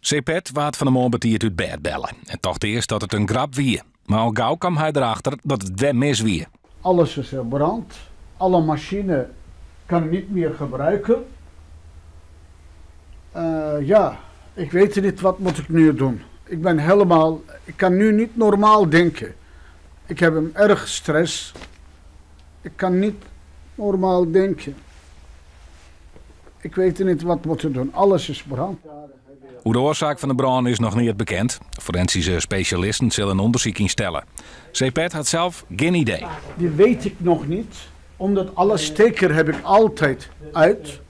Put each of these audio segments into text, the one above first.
Sepet waard fan 'e moarn betiid út bêd belle en tocht earst dat it in grap wie. Mar al gau kaam hy derachter dat it wer mis wie. Alles is brand, alle machine kan ik niet meer gebruiken. Ja, ik weet niet wat moet ik nu doen. Ik ben helemaal, ik kan nu niet normaal denken. Ik heb een erg stress. Ik kan niet normaal denken. Ik weet niet wat moet ik doen. Alles is brand. Oer de oarsaak fan de brân is noch neat bekend. Forensyske spesjalisten sille in ûndersyk ynstelle. Sepet hat sels gjin idee. Die weet ik nog niet, omdat alle stekker heb ik altijd uit.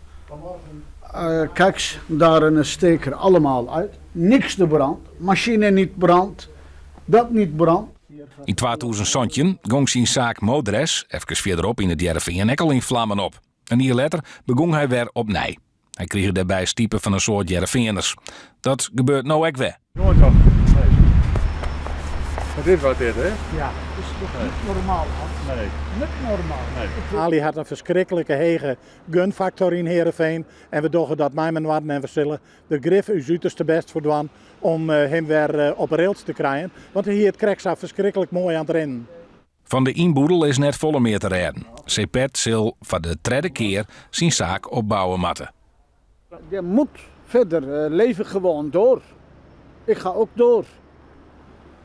Kijk, daar een stekker allemaal uit. Niks de brand, machine niet brand, dat niet brand. Yn 2017 gong syn saak Modres, efkes fierderop yn It Hearrenfean, ek al yn flammen op. In jier letter begûn hy wer opnij. Hy krige dêrby stipe fan in soad Hearrenfeaners. Dat gebeurt no ek wer. Moai toch? Nee. It is wat dit, hè? Ja, is toch niet normaal, Hans? Nee. Niet normaal. Nee. Ali hat in ferskriklike hege gunfaktor yn Heerenveen. En we dogge dat mei inoar en we sille der grif ús uterste bêst foar dwaan om him wer op 'e rails te krijen. Want hy hie it krekt sa ferskriklik moai oan it rinnen. Fan de ynboedel is net folle mear te rêden. Sepet sil foar de tredde kear syn saak opbouwe moatte. Je moet verder leven gewoon door. Ik ga ook door.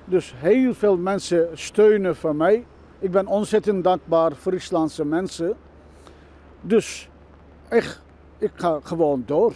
Dus heel veel mensen steunen van mij. Ik ben ontzettend dankbaar voor Frieslandse mensen. Dus echt, ik ga gewoon door.